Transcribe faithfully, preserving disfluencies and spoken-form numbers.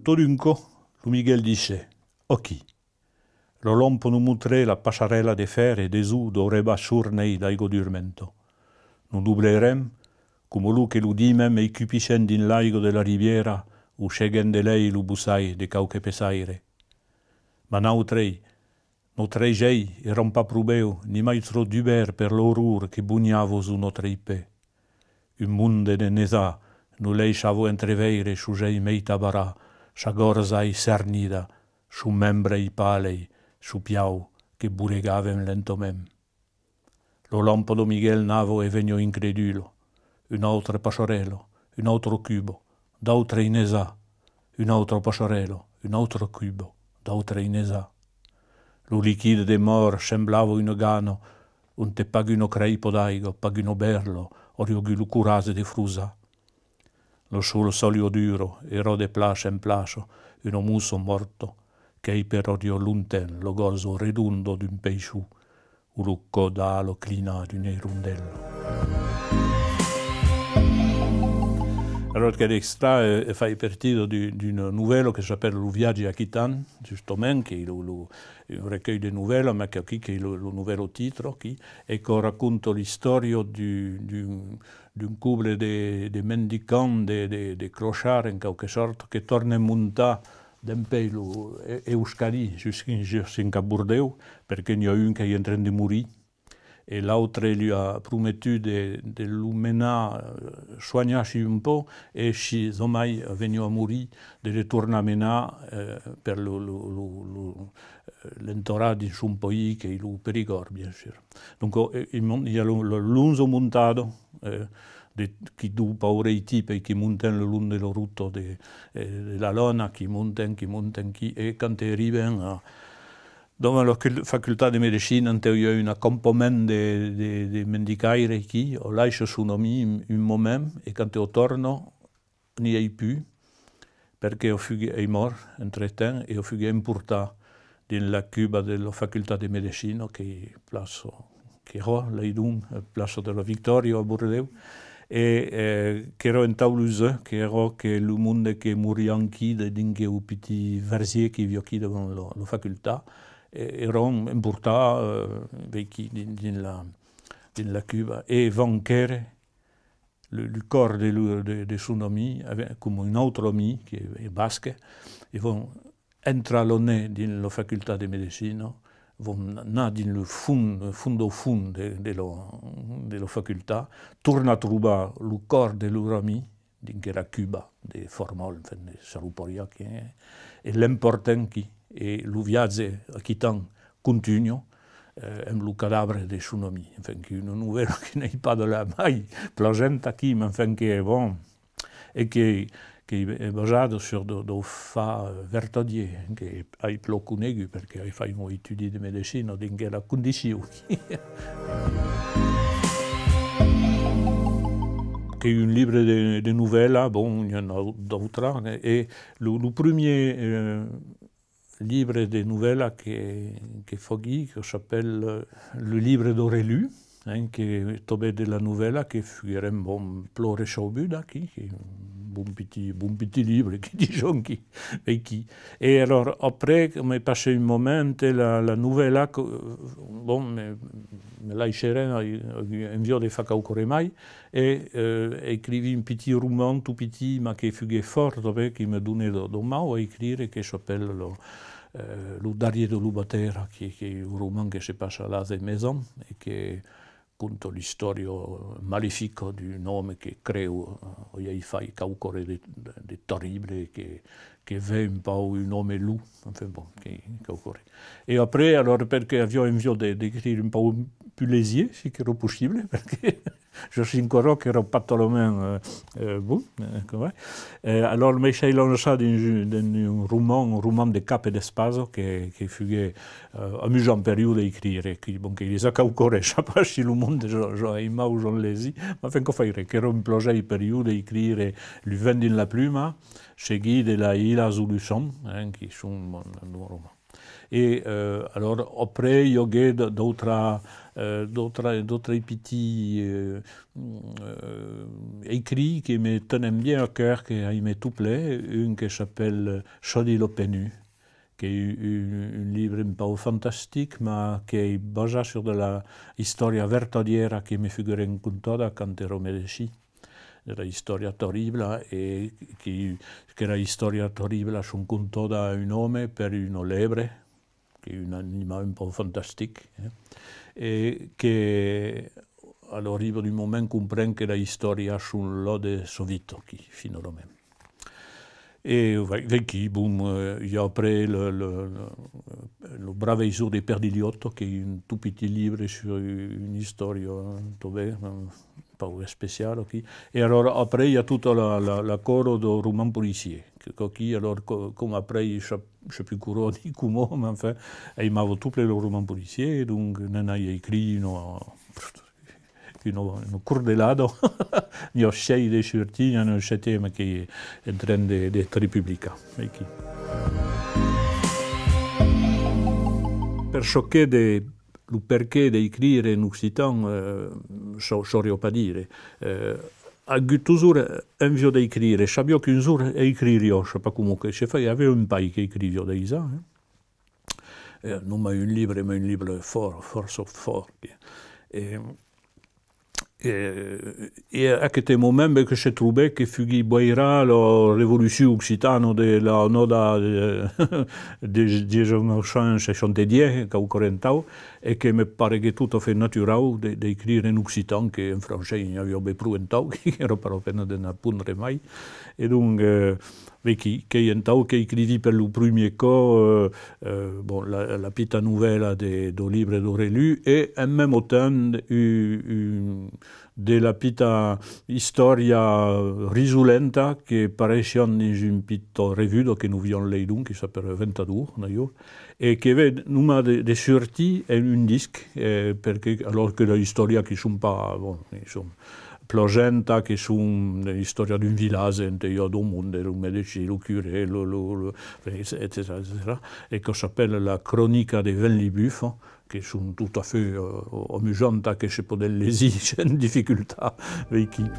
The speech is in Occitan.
Tot d'un còp, lo Miguel dissèt: Aquí. Lo lampa nos mostrèt la passarèla de fèrre e de zòc dau rebat sornelh d'Aiga Durmenta. Nos doblerem, coma lo que lo dimèm, e i cupissem dins l'aiga de la ribièra, o seguem de lèu lo bossal de quauque pessaire. Mas nautrei, nòstrei uèlhs èran pas pro bèus, ni mai tròp dubèrts per l'aurora que bonhava sus nòstrei pès. Un monde de nesat nos laissava entreveire sos uèlhs meitat barrats, sa gòrja escernida, sos membres pàlers, sos piaus que bolegavan lentament. La lampa dau Miguel anava e veniá incredula. Una autra passarèla, una autra cuba, d'autrei nesats, una autra passarèla, una autra cuba, d'autrei nesats. Lo liquide de mòrt semblava una gana onte pas una crèipa d'aiga, pas una bèrla auriá agut lo coratge de frosar. La sola soliadura èra de plaça en plaça una mossa mòrta qu'esperauriá longtemps la gòrja redonda d'un peisson o lo còp d'ala clinat d'una irondèla. Alòrs, aquel extrach, eh, fai partida d'u-, d'una novèla que s'apèla Lo viatge aquitan, justament, qu'es lo, lo, un recuelh de novèlas, mas qu'aquí qu'es lo, lo novèl titre, aquí, e que raconta l'istòria d'un, d'un, d'un coble de, de mendicants, de, de, de clochards, en quauque sòrta, que tornan montar dempuèi lo, e-, Euskadi, jusquin-, jusquin a Bordèu, perque n'i a un qu'es en tren de morir, e l'autre li a prometut de, de lo menar, eh, soanhar-se un pauc, e si jamai veniá a morir, de le tornar menar, eh, per lo, lo, lo, lo, eh, l'enterrar dins son país, qu'es lo Perigòrd, bien sûr. Donc, eh, i mon-, i a lo, la lonja montada, eh, de, qui dos paurei tipes qui montan le long de la rota de, eh, de la Lona, qui montan, qui montan, qui, e quand arriban a, davant la cul-, facultat de medecina, ente i a un acampament de, de, de mendicaires aquí, o laissa son amic un, un moment, e quand o torna, n'i ei pus, perque o fuguet, ei mòrt, entretemps, e o fuguet emportat dins la cuba de la facultat de medecina, qu'es plaça, qu'es, laidonc, plaça de la Victòria a Bordèu, e, eh, qu'èra entau los uèlhs, qu'èra que lo monde que morián aquí de, dins queu pitit vergier qui i aviá aquí davant la, la facultat, e, èran emportats, eh, veiquí dins, dins la, dins la cuba, e van quèrre lo, lo còrs de lo, de, de son amic, avec, coma un autre amic, qu'es basque, e van entrar lo nez dins la facultat de medecina, van anar dins lo fons, lo fons dau fons de, de la, de la facultat, tornar trobar lo còrs de lor amic dins quela cuba de formòl, enfin, de saloparia que, e l'emportan aquí, e lo viatge aquitan contunha, eh, emb lo cadabre de son amic. Enfin, qu'es una novèla que n'ei pas de la mai plasenta aquí, mas enfin que, bon, e que, qu'es basada sur de, de fach vertadiers, que ai plan conegut, perque ai fach mon estudi de medecina dins quela condicion. Qu'es un libre de, de novèlas, bon, n'i a d'autras, e lo, lo primier, eh, libre de novèlas que, que faguí, que s'apèla, eh, Le Livre dau Relus, hein, qu'es tanben de la novèla, que fugueren, bon, plan reçabuda aquí, qu'es un bon pitit, bon pitit libre, que dison, qui, e qui. E alòrs, après, me passèt un moment, la, la novèla, que, bon, me, me laissèren, ai, ai envia de far quauqua ren mai, e, eh, escriví un pitit roman, tot pitit, mas que fuguet fòrt, tanben, qui me donèt de, de mau a escrire, que s'apèla lo, eh, Lo darrier de lo batèra, qui, qu'es un roman que se passa a l'Atge Mejan, e que conta l'istòria malefica d'un òme que creu, eh, aver fach quauqua ren de, de, de terrible, que, que ven un pauc un òme lop, enfin bon, que, quauqua ren. E après, alòrs, perque aviá envia de, d'escrire un pauc pus legier, si qu'èra possible, perque jo sent encara qu'èra pas talament, eh, eh, bon, eh, coma, eh, alòrs me soi lançat dins un, dins un roman, un roman de cap e d'espasa que, que fuguet, eh, amusant per jo d'escrire, que, bon, qu'es quauqua ren, sai pas si lo monde ja, ja aimau, ja legit, mas enfin, quò fai ren, qu'èra un plaser per jo d'escrire Lo vent dins la pluma, seguit de Las Illas dau Luçan, hein, qui son, bon, un roman. E, eh, alòrs, après, i aguèt d-, d'autra, eh, d'autra, d'autres petits, eh, mm, eh, escrits que me tenen bien a còr, que aime tot plen, un que s'apèla Çò de la Penù, qu'es un, un, un libre un pauc fantastic, mas qu'es basat sur de la istòria vertadièra que me fuguèren contada quand èra medecin, de la istòria terribla, e que, que la istòria terribla son contada a un òme per una lèbre, qu'es un animal un pauc fantastic, eh? E que, a la riba d'un moment, compren que la istòria son lòc de sa vita, aquí, finalament. E vai-, vaiquí, bon, eh, i a après le, le, le, Lo brave jorn de Perdilhòta, qu'es un tot pitit libre sur una istòria, eh, tanben, eh, pauc especiala, aquí. E alòrs, après, i a tota la, la, la còla dau roman policier, que, qu'aquí, alòrs, co-, coma après, sap, sap pus quora ni coma, mas enfin, aimava tot plen lo roman policier, donc, ne'n ai escrit una, una, una cordelada, n'i a sièis de surtits, n'i a un setième qu'es en tren de, d'èstre publicat, aquí. Per çò qu'es de lo perqué d'escrire en occitan, eh, sa-, sauriá pas dire. Eh, agut totjorn envia d'escrire, sabiá qu'un jorn escririá, sai pas coma que se fai, aviá un pair qu'escriviá dejà, eh. Eh, non mai un libre, mas un libre fòrt, fòrça fòrt. E, e, e a aqueste moment, ben, que se trobèt que fuguèt boirat la revolucion occitana de l'annada de, de dètz-e-nòu cent seissanta-dètz, quauqua ren tau, e que me pareguèt tot a fait naturau de, d'escrire en occitan, que en francés n'i aviá ben pro entau, qu'èra pas la pena de n'apondre mai. E donc, eh, Vaiquí, qu'es entau qu'escriví per lo primièr còp, eh, eh, bon, la, la pita novèla de, dau libre dau Relut, e en mème temps, u-, u-, de la pita istòria risolenta que pareissián dins un pita revuda que nos aviam leidon, que s'apèra Ventador, d'alhors, e que ven nonmàs de, de surtir en un disc, eh, perque, alòrs que la istòria que son pas, bon, que son plasentas, que son de l'istòria d'un vilatge ente i a dau monde, lo medecin, lo curè, lo, lo, lo, etcetèra, etcetèra, e que s'apèla La cronica de Vent-li-Buf, que son tot a fait, eh, amusantas, que se pòden legir sens dificultat, vaiquí.